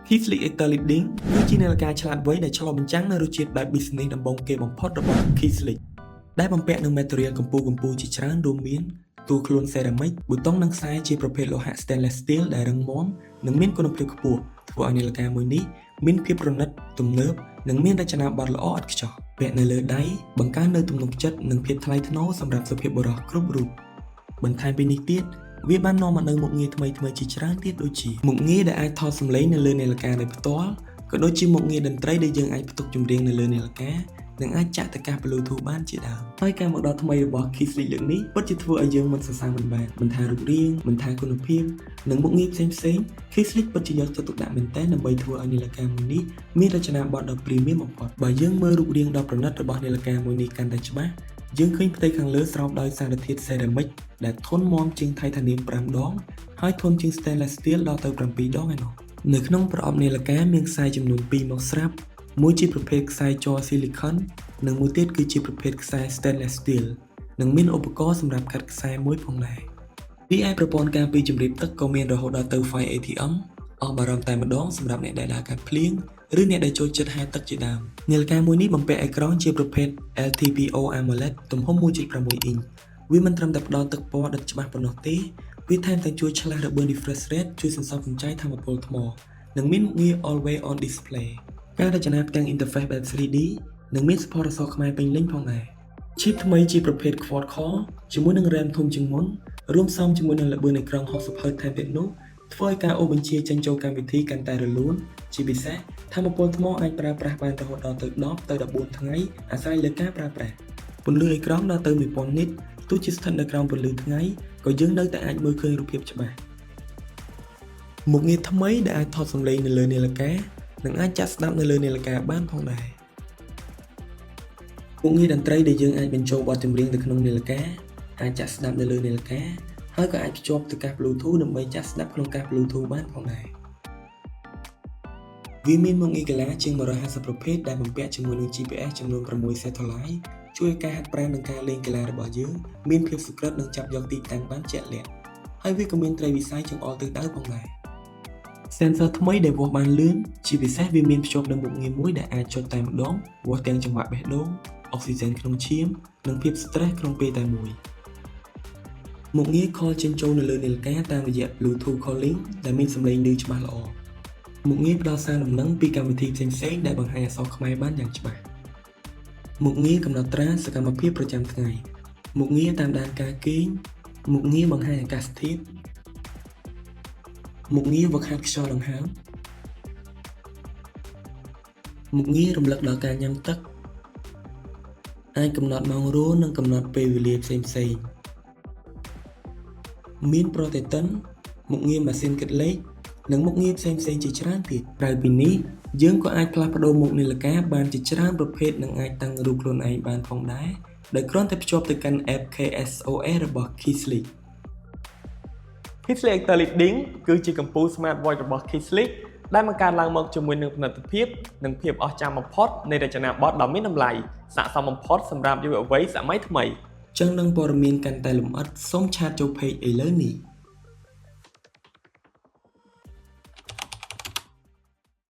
Keyflix Actor Leading គឺជានាឡិកាឆ្លាតវៃដែលឆ្លុះបញ្ចាំងនូវរសជាតិបែប business ដំបូងគេបំផុតរបស់ Keyflix ដែលបំពាក់នឹង material កម្ពូលៗជាច្រើនរួមមានតួខ្លួនសេរ៉ាមិចប៊ូតុងនិងខ្សែជាប្រភេទលោហៈ stainless steel ដែលរឹងមាំនិងមានគុណភាពខ្ពស់ធ្វើឲ្យនាឡិកាមួយនេះមានភាពប្រណិតទំនើបនិងមានរចនាបថល្អឥតខ្ចោះពាក់នៅលើដៃបង្កើននូវទំនុកចិត្តនិងភាពថ្លៃថ្នូរសម្រាប់សុភាពបុរសគ្រប់រូបបន្ថែមពីនេះទៀតវាបាននាំមកនូវមុខងារថ្មីៗជាច្រើនទៀតដូចជាមុខងារដែលអាចថតសំឡេងនៅលើនាឡិកាដោយផ្ទាល់ក៏ដូចជាមុខងារតន្ត្រីដែលយើងអាចផ្ទុកចម្រៀងនៅលើនាឡិកានិងអាចចាក់ទៅកាស Bluetooth បានជាដើមហើយការមកដល់ថ្មីរបស់ Keyflix លើកនេះពិតជាធ្វើឲ្យយើងមិនសរសើរមិនបានមិនថារូបរាងមិនថាគុណភាពនិងមុខងារផ្សេងផ្សេង Keyflix ពិតជាយកចិត្តទុកដាក់មែនទែនដើម្បីធ្វើឲ្យនាឡិកាមួយនេះមានរចនាបថដ៏ premium បំផុតបើយើងមើលរូបរាងដ៏ប្រណិតរបស់នាឡិកាមួយនេះកាន់តែច្បាស់យើងឃើញផ្ទៃខាងលើស្រោបដោយសារធាតុសេរ៉ាមិចដែលធន់មាំជាង Titanium 5ដងហើយធន់ជាង Stainless Steel ដល់ទៅ7ដងឯណោះនៅក្នុងប្រអប់នាឡិកាមានខ្សែចំនួន2មកស្រាប់មួយជាប្រភេទខ្សែជ័រ silicon និងមួយទៀតគឺជាប្រភេទខ្សែ stainless steel និងមានឧបករណ៍សម្រាប់កាត់ខ្សែមួយផងដែររីឯប្រព័ន្ធការពារជំរាបទឹកក៏មានរហូតដល់ទៅ 5 ATM អស់បារម្ភតែម្ដងសម្រាប់អ្នកដែលដើរកាត់ភ្លៀងឬអ្នកដែលចូលចិត្តហែលទឹកជាដើមនាឡិកាមួយនេះបំពាក់អេក្រង់ជាប្រភេទ LTPO AMOLED ទំហំ1.6អ៊ីញវាមិនត្រឹមតែផ្ដល់ទឹកពណ៌ដិតច្បាស់ប៉ុណ្ណោះទេវាថែមទាំងជួយឆ្លាស់ល្បឿន refresh rate ជួយសន្សំសំចៃថាមពលថ្មនិងមានមុខងារ Always on Display ការរចនាផ្ទាំង interface បែប 3D និងមាន support អក្សរខ្មែរពេញលេញផងដែរ Chip ថ្មីជាប្រភេទ Quad Core ជាមួយនឹង RAM ធំជាងមុនរួមផ្សំជាមួយនឹងល្បឿនអេក្រង់ 60 Hz ថែមទៀតនោះធ្វើឲ្យការអូសបញ្ជាចេញចូលកម្មវិធីកាន់តែរលូនជាពិសេសថាមពលថ្មអាចប្រើប្រាស់បានរហូតដល់ទៅ10ទៅ14ថ្ងៃអាស្រ័យលើការប្រើប្រាស់ពន្លឺអេក្រង់ដល់ទៅ1000 nit ទោះជាស្ថិតនៅក្រោមពន្លឺថ្ងៃក៏យើងនៅតែអាចមើលឃើញរូបភាពច្បាស់មុខងារថ្មីដែលអាចថតសំឡេងនៅលើនាឡិកានិងអាចចាក់ស្ដាប់នៅលើនាឡិកាបានផងដែរមុខងារតន្ត្រីដែលយើងអាចបញ្ចូលបទចម្រៀងទៅក្នុងនាឡិកាអាចចាក់ស្ដាប់នៅលើនាឡិកាហើយក៏អាចភ្ជាប់ទៅកាស Bluetooth ដើម្បីចាក់ស្ដាប់ក្នុងកាស Bluetooth បានផងដែរវាមានមុខងារកីឡាជាង150ប្រភេទដែលបំពាក់ជាមួយនឹង GPS ចំនួន6 satellite ជួយឲ្យការហាត់ប្រាណនិងការលេងកីឡារបស់យើងមានភាពសុក្រឹតនិងចាប់យកទីតាំងបានជាក់លាក់ហើយវាក៏មានត្រីវិស័យចង្អុលទិសដៅផងដែរ Sensor ថ្មីដែលវាស់បានលឿនជាពិសេសវាមានភ្ជាប់នឹងមុខងារមួយដែលអាចចុចតែម្ដងវាស់ទាំងចង្វាក់បេះដូងអុកស៊ីហ្សែនក្នុងឈាមនិងភាព stress ក្នុងពេលតែមួយមុខងារ call ចេញចូលនៅលើនាឡិកាតាមរយៈ Bluetooth calling ដែលមានសំឡេងឮច្បាស់ល្អមុខងារផ្ដល់សារដំណឹងពីកម្មវិធីផ្សេងៗដែលបង្ហាញអក្សរខ្មែរបានយ៉ាងច្បាស់មុខងារកំណត់ត្រាសកម្មភាពប្រចាំថ្ងៃមុខងារតាមដានការគេងមុខងារបង្ហាញអាកាសធាតុមុខងារវឹកហាត់ខ្យល់ដង្ហើមមុខងាររំលឹកដល់ការញ៉ាំទឹកអាចកំណត់ម៉ោងរោទ៍និងកំណត់ពេលវេលាផ្សេងៗមានប្រតិទិនមុខងារម៉ាស៊ីនគិតលេខនិងមុខងារផ្សេងៗជាច្រើនទៀតក្រៅពីនេះយើងក៏អាចផ្លាស់ប្ដូរមុខនាឡិកាបានជាច្រើនប្រភេទនិងអាចតាំងរូបខ្លួនឯងបានផងដែរដោយគ្រាន់តែភ្ជាប់ទៅកាន់ app KSOS របស់ Keyflix Keyflix Actor Leading គឺជាកំពូល Smart Watch របស់ Keyflix ដែលបង្កើតឡើងមកជាមួយនឹងផលិតភាពនិងភាពអស្ចារ្យបំផុតនៃរចនាបថដ៏មានតម្លៃស័ក្តិសមបំផុតសម្រាប់យុវវ័យសម័យថ្មី ចង់ដឹងព័ត៌មានកាន់តែលម្អិតសូម chat ចូល page ឥឡូវនេះ។